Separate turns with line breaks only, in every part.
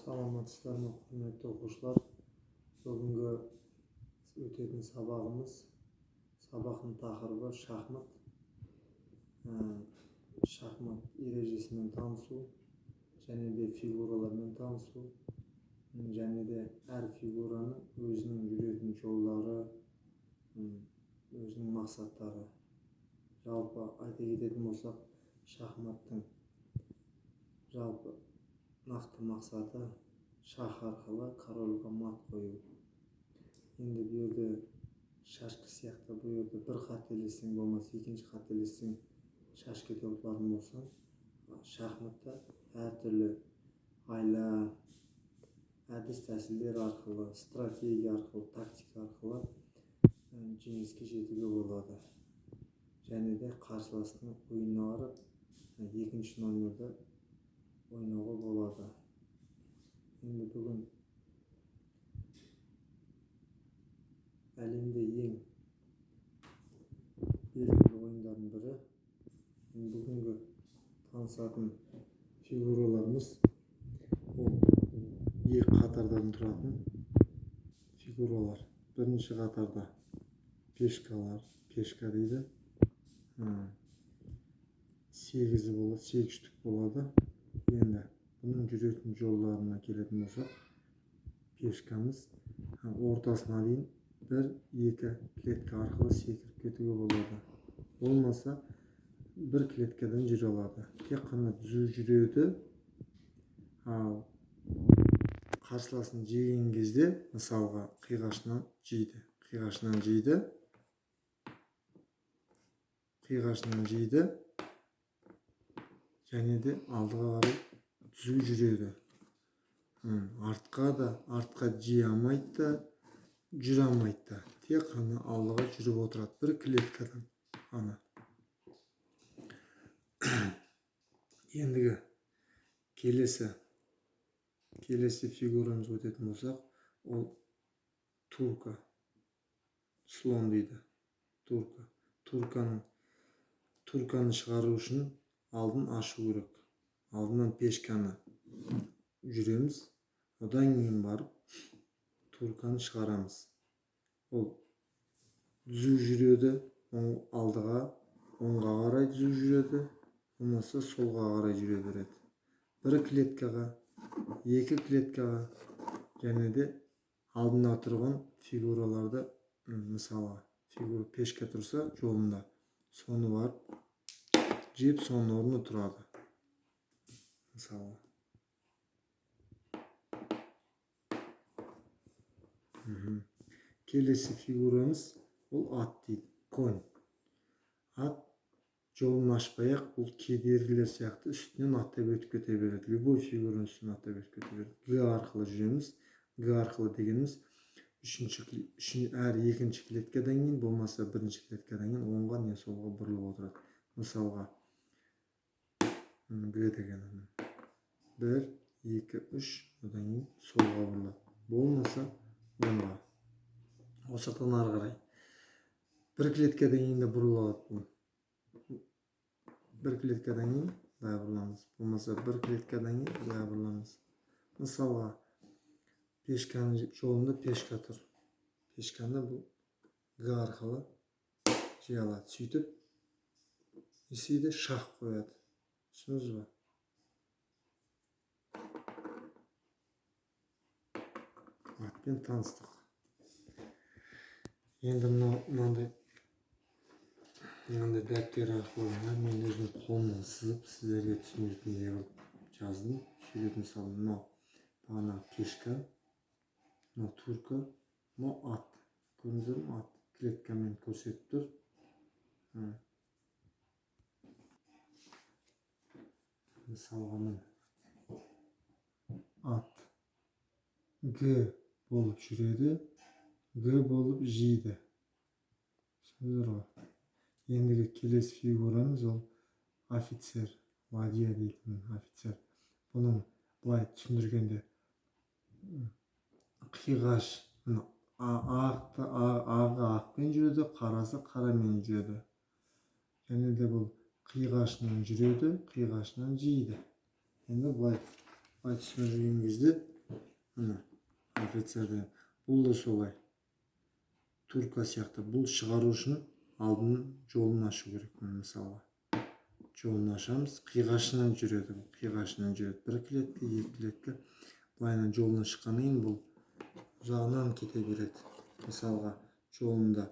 Саламатсыздар ма, құрметті оқушылар! Бүгінгі өтетін сабағымыз, сабақтың тақырыбы шахмат. Шахмат ережесімен танысу және де фигуралармен танысу және де әр фигураның өзінің жүретін жолдары, өзінің мақсаттары. Жалпы айта кететін болсақ, шахматтың жалпы нақты мақсаты шах арқылы корольға мат қою. Енді бұл жерде шашка сияқты, бұл жерде бір қателессең, болмаса екінші қателессең, шашкеде ұтылатын болсаң, шахматта әртүрлі айла, әдіс тәсілдер арқылы, стратегия арқылы, тактика арқылы жеңіске жетуге болады. Және де қарсыластың ойынына қарап екінші номерді ойнауға болады. Енді бүгін әлемде ең белгілі ойындардың бірі. Бүгінгі танысатын фигураларымыз ол екі қатардан тұратын фигуралар. Бірінші қатарда пешкалар, пешка дейді. 8-і болады, 8 штук болады. Енді бұның жүретін жолдарына келетін болсақ, пешкамыз ортасына дейін 1-2 клетка арқылы секіріп кетуге болады. Болмаса бір клеткадан жүре алады. Тек қана түзу жүреді. Ал қарсыласын жеген кезде, мысалға, қиғашынан жейді. Қиғашынан жейді. Қиғашынан жейді. Және де алдыға қарай түзу жүреді. Артқа да, артқа жей алмайды да, жүре алмайды да. Тек қана алдыға жүріп отырады бір клеткадан ғана. Ендігі келесі фигурамызға өтетін болсақ, ол турка, слон дейді. Турка. Турканы шығару үшін алдын ашу керек. Алдынан пешканы жүреміз, одан кейін барып турканы шығарамыз. Ол түзу жүреді, алдыға, оңға қарай түзу жүреді, болмаса солға қарай жүре береді. Бір клеткаға, екі клеткаға және де алдына тұрған фигураларды, мысалы, фигура пешка тұрса жолында, соны барып жеп, соның орнына тұрады. Мысалы. Келесі фигурамыз ол ат дейді, конь. Ат жолын ашпай-ақ бұл кедергілер сияқты үстінен аттап өтіп кете береді. Любой фигураның үстінен аттап өтіп кете береді. Г арқылы жүреміз. Г арқылы дегеніміз әр екінші клеткадан кейін, болмаса бірінші клеткадан кейін оңға не солға бұрылып отырады. Мысалға, Г деген 1, 2, 3, одан кейін солға бұрылады. Болмаса оңға. Осы жақтан ары қарай. Бір клеткадан кейін де бұрыла алады бұл. Бір клеткадан кейін былай бұрыламыз. Болмаса бір клеткадан кейін былай бұрыламыз. Мысалға, пешканың жолында пешка тұр. Пешканы бұл Г арқылы жей алады. Сөйтіп не істейді? Шах қояды. Түсіндіңіз ба? Атпен таныстық. Енді мынандай дәптер арқылы мен өзім қолымнан сызып сіздерге түсінетіндей қылып жаздым. Суретін салдым. Мынау бағана пешка, мынау турка, мынау ат. Көрдіңіздер ме? Ат клеткамен көрсетіп тұр. Мысалға, міне ат Г болып жүреді, Г болып жейді. Түсіндіңіздер ғой? Ендігі келесі фигурамыз ол офицер, ладья дейтін офицер. Бұның былай түсіндіргенде қиғаш, мына ағы ақпен жүреді, қарасы қарамен жүреді. Және де бұл қиғашынан жүреді, қиғашынан жейді. Енді былай түсіндірген кезде Міне, офицер бұл да солай. Турка сияқты. Бұл шығару үшін алдын жолын ашу керек. Мысалға, жолын ашамыз, қиғашынан жүреді бұл, қиғашынан жүреді. Бір клетка, екі клетка. Былайынан жолына шыққаннан кейін бұл ұзағынан кете береді. Мысалға, жолында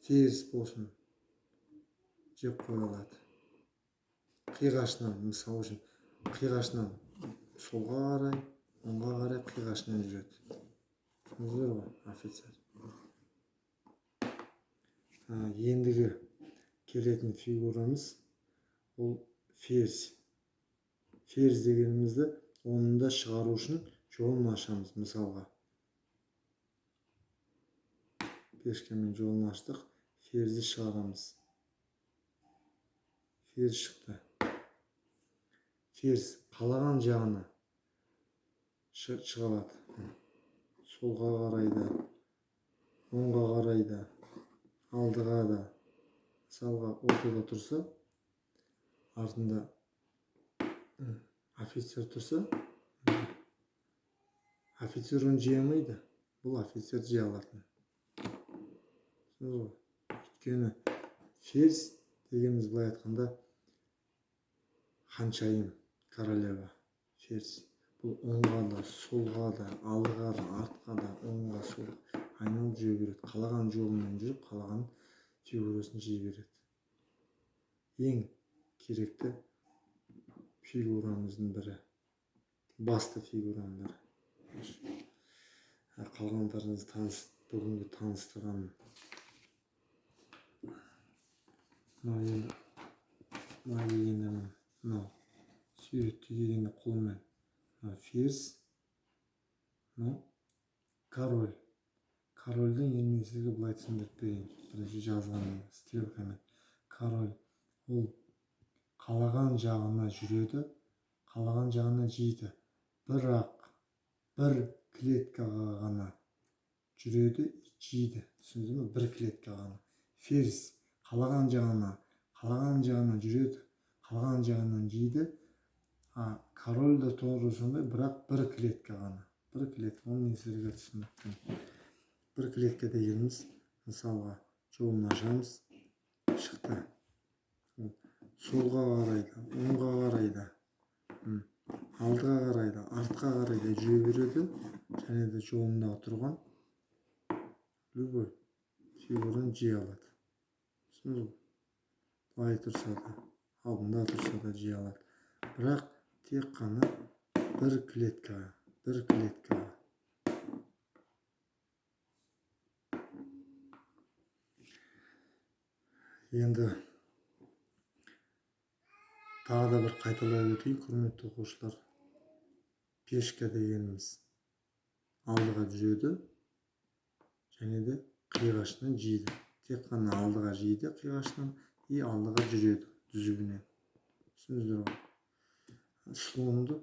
ферзь болсын жеп қоя алады. Қиғашынан, мысалы үшін, қиғашынан солға қарай, оңға қарай қиғашынан жүреді. Түсіндіңіздер ғой, офицер. Ендігі келетін фигурамыз ол ферзь. Ферзь дегенімізді оны да шығару үшін жолын ашамыз. Мысалға, пешкамен жолын аштық, ферзді шығарамыз. Ферзь шықты. Ферзь қалаған жағына шыға алады. Солға қарай да, оңға қарай да, алдыға да. Мысалға, ортада тұрса, артында офицер тұрса, офицер оны жей алмайды. Бұл офицер жей алатын. Өйткені ферзь дегеніміз былай айтқанда ханшайым, королева, ферзь. Бұл оңға да, солға да, алдыға да, артқа да, оңға, солға айналып жүре береді. Қалаған жолымен жүріп, қалаған фигурасын жей береді. Ең керекті фигурамыздың бірі, басты фигураның бірі. Қалғандарыңыз бүгінгі таныстырған мына келгенде, мынау суретте келгенде қолмен ферзь, мынау король. Корольдің енді мен сізге былай түсіндіріп берейін. Бірінші жазғаным стрелкамен. Король ол қалаған жағына жүреді, қалаған жағына жейді. Бірақ бір клеткаға ғана жүреді, жейді. Түсіндіңіз бе? Бір клеткаға ғана. Ферзь қалаған жағына жүреді, қалаған жағынан жейді. А король да тоже сондай, бірақ бір клетка ғана. Бір клетка, оны мен сіздерге түсіндірдім. Бір клетка дегеніміз, мысалға, жолын ашамыз, шықты. Солға қарайды, оңға қарайды, алдыға қарайды, артқа қарайды жүре береді. Және де жолындағы тұрған любой фигураны жей алады. Түсіндіңіз бе? Былай тұрса да, алдында тұрса да жей алады. Бірақ тек қана бір клеткаға, бір клеткаға. Енді тағы да бір қайталай өтейін, құрметті оқушылар. Пешка дегеніміз алдыға жүреді және де қиғашынан жейді. Тек қана алдыға жейді қиғашынан и алдыға жүреді түзуінен. Түсіндіңіздер ғой? Слонды,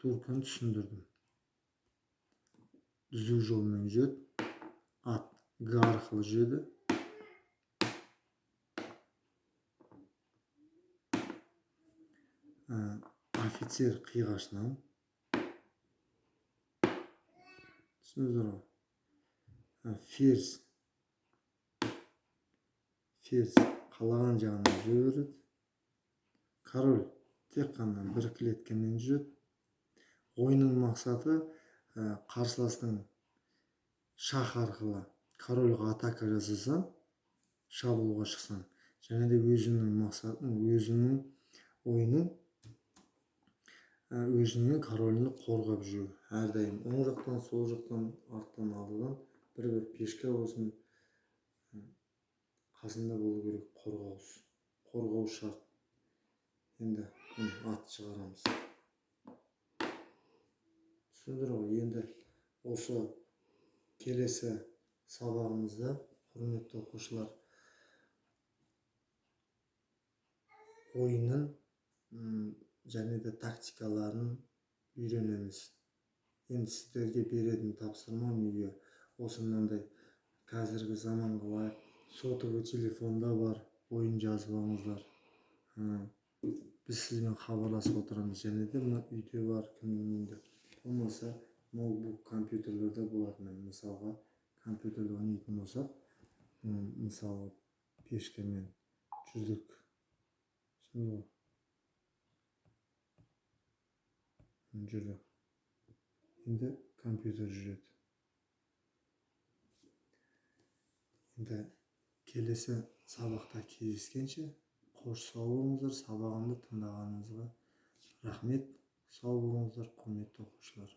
турканы түсіндірдім. Түзу жолмен жүреді, ат Г арқылы жүреді. Офицер қиғашынан. Түсіндіңіздер ғой? Ферзь. Ферзь қалаған жағына жүре береді. Король тек қана бір клеткамен жүреді. Ойынның мақсаты қарсыластың шах арқылы корольға атака жасасаң, шабуылға шықсаң, және де өзіңнің мақсатың, өзіңнің ойының, өзіңнің короліңді қорғап жүру. Әрдайым оң жақтан, сол жақтан, арттан, алдыдан бір-бір пешка болсын қасында болу керек, қорғау шарт. Енді ат шығарамыз. Түсіндіңдер ғой? Енді осы келесі сабағымызда, құрметті оқушылар, ойынның және де тактикаларын үйренеміз. Енді сіздерге беретін тапсырмам үйге осы мынандай қазіргі заманға лайық сотовый телефонда бар ойын жазып алыңыздар. Біз сізбен хабарласып отырамыз. Және де мына үйде бар, кімнің үйінде болмаса, ноутбук, компьютерлерде болады. Міне, мысалға, компьютерде ойнайтын болсақ, мысалы, пешкамен жүрдік ғой, жүрді, енді компьютер жүреді. Енді келесі сабақта кездескенше қош, сау болыңыздар. Сабағымды тыңдағаныңызға рахмет. Сау болыңыздар, құрметті оқушылар.